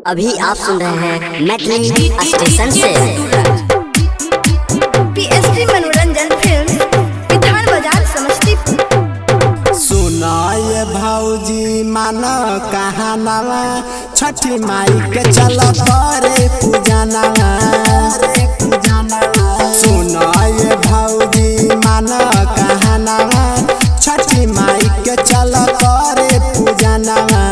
अभी आप सुन रहे हैं मैथिली स्टेशन से। पीएसपी मनोरंजन फिल्म, विधान बाजार, समस्तीपुर। सुनाय भौजी, मान कहानवा, छठी माई के चल करे पूजनवा। सुनाय भौजी, मान कहानवा, छठी माई के चल करे पूजनवा।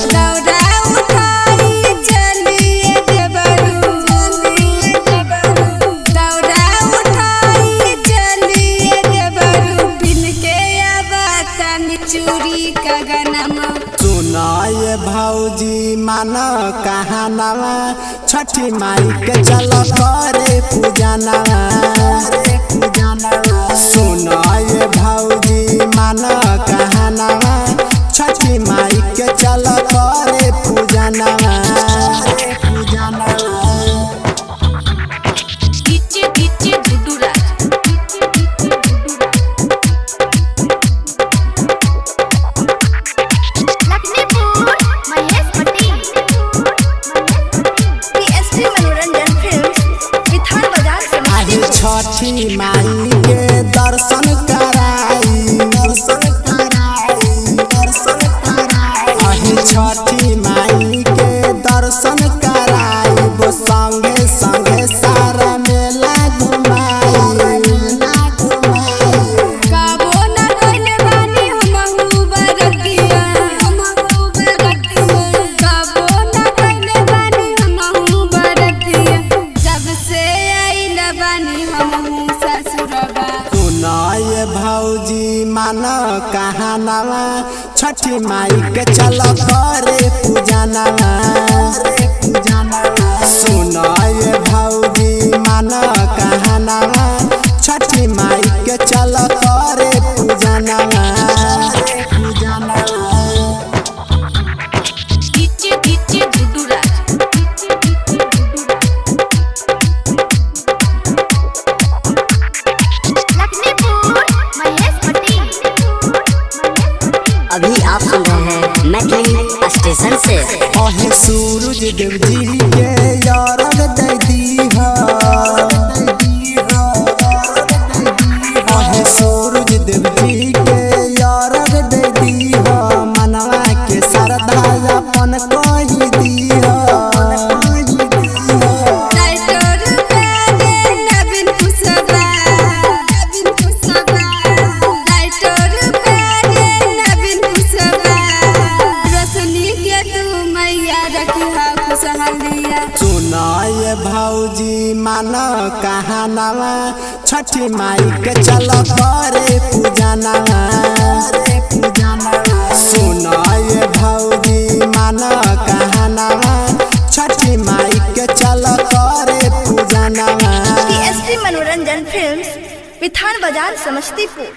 दौरा उठाई चलिए देवरू, दौरा उठाई चलिए देवरू, बिन के अबतन चूड़ी कगनमा। सुनाय भौजी, मान कहानवा, छठी माई के चल करे पूजनवा। सुनाय भौजी, मान कहानवा, छठी माई के चल करे पूजनवा। DJ DJ Gudduraj. Lakhnipur, Mahesh Patel. PSP मनोरंजन फिल्म, विधान बाजार, आज समस्तीपुर। छठी माई के दर्शन कराई, दर्शन कराई, दर्शन कराई। अहि छठी माई के दर्शन कराई, वो संगे संगे सारा मेला घुमाई, मेला घुमाई। काबो न कइले बानी हमहु बरतिया, हमहु बरतिया। काबो न कइले बानी हमहु बरतिया, जब से आइल बानी हमहु ससुरबा। सुनाय भौजी, मान कहानवा, छठी माई के चल करे पूजनवा। सुनाय भौजी, मान कहानवा, छठी माई के चल करे पूजनवा। DJ DJ Gudduraj. लखनीपुर, महेश पटेल। अभी आप सुन रहे हैं मैथिली स्टेशन से। अहे सूरज देव जी के अरग दे दीह, अहे सूरज देव जी के अरग दे दीह, मनवा के श्रद्धा अपन कही दीह। टाइटर प्यारे नवीन कुशवा, नवीन कुशवा। टाइटर प्यारे नवीन कुशवा, रोशनी के तू मैया रखिहा खुशहालिया। सुनाय भौजी, मान कहानवा, छठी माई के चल करे पूजनवा। सुनाय भौजी, मान कहानवा, छठी माई के चल करे पूजनवा। पीएसपी मनोरंजन फिल्म, विधान बाजार, समस्तीपुर।